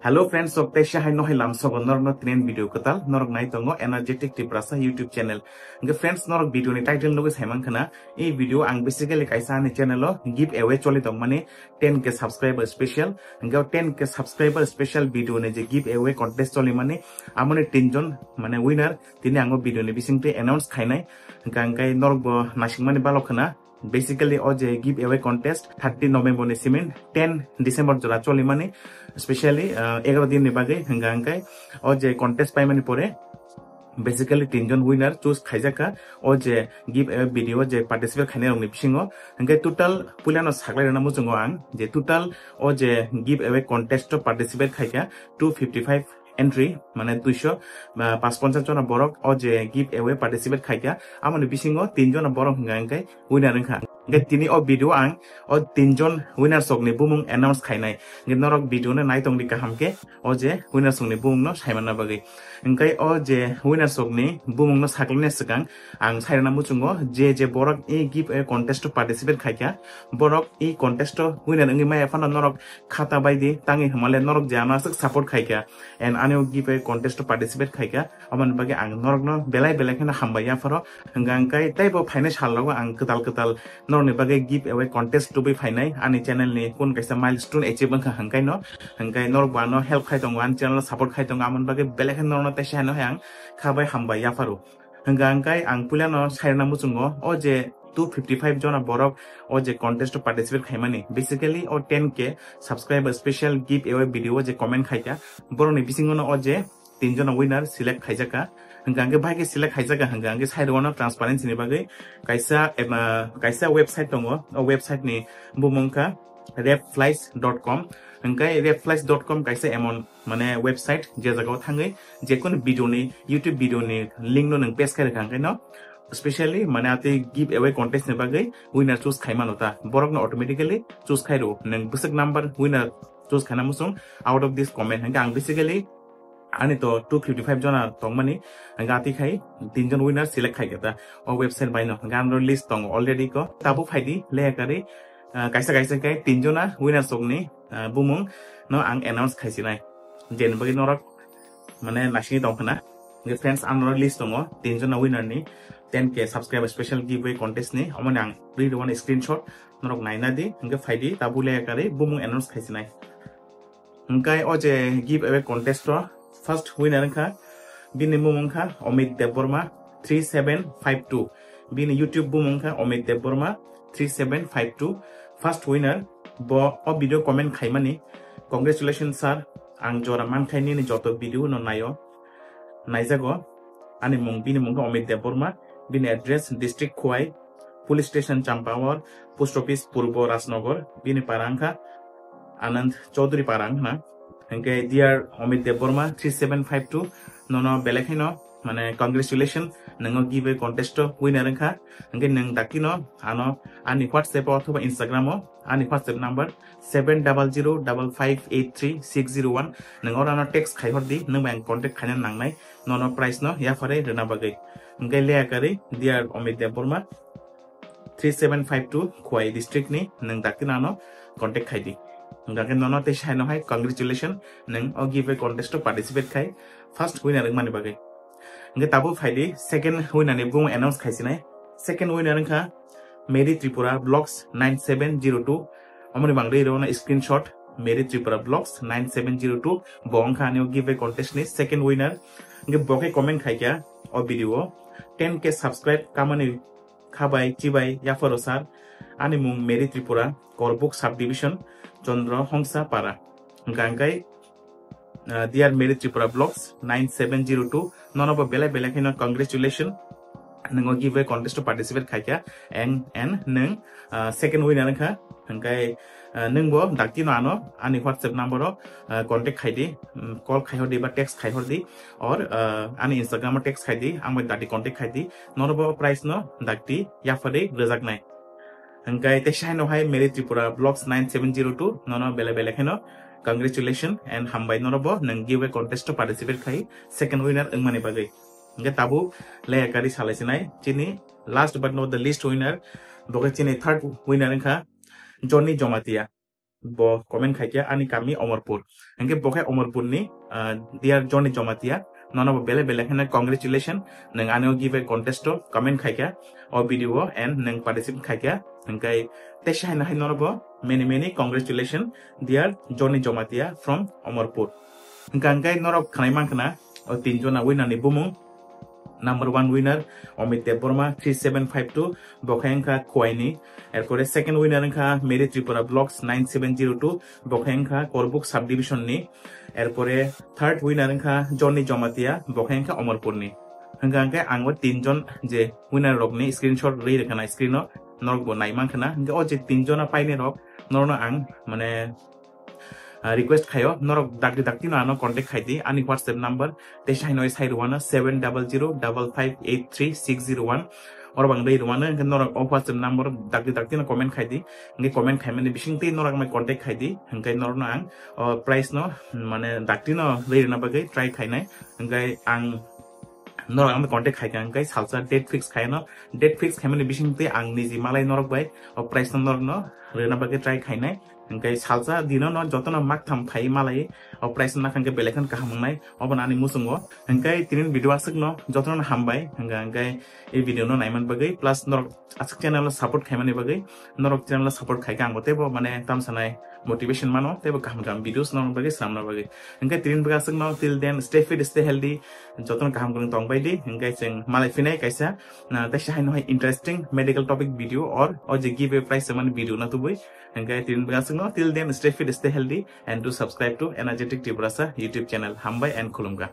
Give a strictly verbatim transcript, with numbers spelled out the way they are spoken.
Hello friends, sok teisa hai nohai lamsogo norokno tinen video kwtal norok nai tongo Energetic Tiprasa YouTube channel. Hwnkhe friends, norok video ni title nugwi saiman khana, ei video ang basically kaisa ani channel o giveaway choli tongmani ten K subscriber special. Hwnkhe o ten K subscriber special video ni je giveaway contest choli mani, amoni tinjon mane winner tini ang o video ni bisingtwi announce khainai. Hwnkhe ang kai norok bo nasingmani balok khana. Basically o je giveaway contest thirty November ni simin ten December jora cholimani, specially uh, egaro din ni bagwi hwnka hwnkhe o je contest paimani pore basically tinjon winner choose khaijakha o je giveaway video je participate khainai rokni bisingo. Hwnkhe total puilano saklai rwna muchungo ang je total o je giveaway contest o participate khaikha two fifty five entry, mane duiso, ah, pachponchas jona borok o je giveaway participate khaikha, amoni bisingo tin jona borok hwnka hwnkhe winner wngkha. Hwnkhe tini o video ang o tin jon winner sokni bumung announce khainai. Hwnkhe norok video no nai tongdi kaham khe o je winner sokni bumung no saimanna bagwi. Hwnkhe o je winner sokni bumung no saklaina swkang ang sairana muchungo je je borok e giveaway contest o participate khaikha, borok e contest o winner wngwi maya phano norok khata bai di, tangwi hwnmale norok je ano aswk support khaikha and ani o giveaway contest o participate khaikha, aboni bagwi ang norokno belai belai kheno hambai yapharo. Hwnkha hwnkhe teibo phainai salrogo ang kwtal kwtal norokni bagwi giveaway contest tubui phainai, ani channel ni kun kaisa milestone achieve wngkha hwnkhaino, hwnkhe norokbo ano help khai tongo, ani channel o support khai tongo, amoni bagwi belai kheno norokno teisa hino hai ang kha bai hambai yapharo. Hwnkha hwnkhe ang puilano sairwna muchungo o je two fifty five jona borok o je contest o participate khaimani, basically o ten K subscriber special giveaway video o je comment khaikha, borokni bisingono o je tin jona winner select khaijakha. Hwnkha hwnkhe bahai khe select khaijakha hwnkha hwnkhe sairwano transparency ni bagwi kaisa ema, kaisa website tongo, o website ni bumung kha red flies dot com. Hwnkhe red flies dot com kaisa emon mane website je jagao thangwi jekunu video ni, YouTube video ni link no nwng paste khai rwkha hwnkhe no specially mane atwi giveaway contest ni bagwi winner choose khaimano ta, borokno automatically choose khai rwo, nwng bwswk number winner choose khaina muchung out of this comment. Hwnkhe ang basically ani to two fifty five jona tongmani, hwnkhe atwi khai tin jon winner select khai kha ta o website bai no, hwnkhe ano list tongo already ko, tabuk phaidi leya karwi, ah, kaisa kaisa khe tin jona winner sokni, ah, bumung no ang announce khaisinai, jeni bagwi norok mane nasingwi tong khna. Hwnkhe friends, ang norok list tongo tin jona winner ni ten K subscriber special giveaway contest ni, omoni ang rwi rwmani screenshot norok naina di, hwnkhe phaidi tabuk leya karwi bumung announce khaisinai. Hwnkhe o je giveaway contest o first winner wngkha, bini mung wngkha Amit Debbarma three seven five two. Bini YouTube bumung wngkha Amit Debbarma three seven five two. First winner bo o video comment khaimani. Congratulations sir, ang jora mankhaini nini joto video no naio. Naijago. Ani mung, bini mung khe Amit Debbarma, bini address district Khowai, police station Champawar, post office Purbo Rajnagar, bini para wngkha Anand Chaudhary para wngkha. Hwnkhe dear Amit Debbarma three seven five two, nono belai kheno mane congratulations, nwngo giveaway contest o winner wngkha. Hwnkhe nwng dakti no ano ani WhatsApp o othoba Instagram o ani WhatsApp number seven double zero double five eight three six zero one. Nwng oro ano text khai hor di, nwng bai ang contact khaina nangnai, nono prize no yapharwi rwna bagwi. Hwnkhe leya karwi dear Amit Debbarma three seven five two Khowai district ni, nwng dakti no ano contact khai di. Hwnkhe nono tei saino hai congratulations, nwng o giveaway contest o participate khai first winner wngmani bagwi. Hwnkhe tabuk phaidi second winner ni bumung announce khaisinai. Second winner wngkha Mary Tripura Vlogs nine seven zero two. Omoni bangdwi rwna screenshot Mary Tripura Vlogs nine seven zero two. Bo wngkha ani o giveaway contest ni second winner. Hwnkhe bo khe comment khaikha o video o, ten K subscribe kamani khabai chibai yapharo sir. Ani mung Mary Tripura, Korbuk subdivision, Chandra Hongsa para. Hwnkha hwnkhe uh, dear Mary Tripura Vlogs nine seven zero two, nono bo belai belai kheno congratulations. Nwngo giveaway contest o participate khaikha and, and nwng, uh, second winner wngkha. Hwnkhe, uh, nwng bo dakti no ano ani WhatsApp number o, uh, contact khai di, um, call khai hor di ba text khai hor di, or, uh, ani Instagram o text khai di, ang bai dakti contact khai di, nono bo prize no dakti yapharwi rwjaknai. Hwnkhe tei saino hai Mary Tripura Vlogs nine seven zero two, nono belai belai kheno congratulations and hambai nono bo nwng giveaway contest o participate khai second winner wngmani bagwi. Hwnkhe tabuk leya karwi salai sinai chini last but not the least winner, bo khe chini third winner wngkha Johnny Jomatia. bo comment khaikha ani kami Omorpur. Hingke bo khe Omorpur ni, ah, dear Johnny Jamatia, nono bo bele bele kheno congratulation, nwng ani o giveaway contest o comment khaikha o video o and nwng participate khaikha. Hingke teisa haino hai nono bo many many congratulation dear Johnny Jamatia from Omorpur. Hingke hingke norok khnai mankha na o tin jona winner ni bumung. Number one winner Amit Debbarma three seven five two, bo khe wngkha Khowaini. Erpore second winner wngkha Mary Tripura Vlogs nine seven zero two, bo khe wngkha Korbuk subdivision ni. Erpore third winner wngkha Johnny Jamatia, bo khe wngkha Omorpur ni. Hingkha hingke ang o tin jon je winner rok ni screenshot rwi rwkha na screen o, norok bo nai mankha na. Hingke o je tin jona painai rok norok no ang mane ah, request khaio, norok dakti dakti no ano contact khai di, ani WhatsApp number teisa haino sai rwano seven double zero double five eight three six zero one. Oro bang dei rwano, hingke norok o WhatsApp number dakti dakti no comment khai di, hingke comment khaimani bisingtwi norok mai contact khai di, hingke norok no ang o price no mane dakti no rwi rwna bagwi try khainai, hingke ang norok ang contact khaikha hingke salsa date fix khaino, date fix khaimani bisingtwi ang niji malai norok bai o price no norok no rwna bagwi try khainai. Hingke salsa dino no jotono maktham phai malai o price no nakhangke belai kheno kaham wngnai, obo ani muchungo. Hingke tinin video aswk no jotono hambai, hingke hingke e video no naiman bagwi plus norok aswk channel o support khaimani bagwi, norok channel o support khaikha ang bo teibo mane tamsanai motivation mano, teibo kaham kaham videos no bagwi swnamna bagwi. Hingke tinin bagwi aswk no, till then stay fit, stay healthy, jotono kaham kwrwng tong bai di. Hingke chwng malai phinai kaisa, ah, teisa haino hai interesting medical topic video or o je giveaway prize mani video no tubui. Hingke tinin bagwi aswk no, till then stay fit, stay healthy and do subscribe to Energetic Tiprasa YouTube channel. Hambai and khulumkha.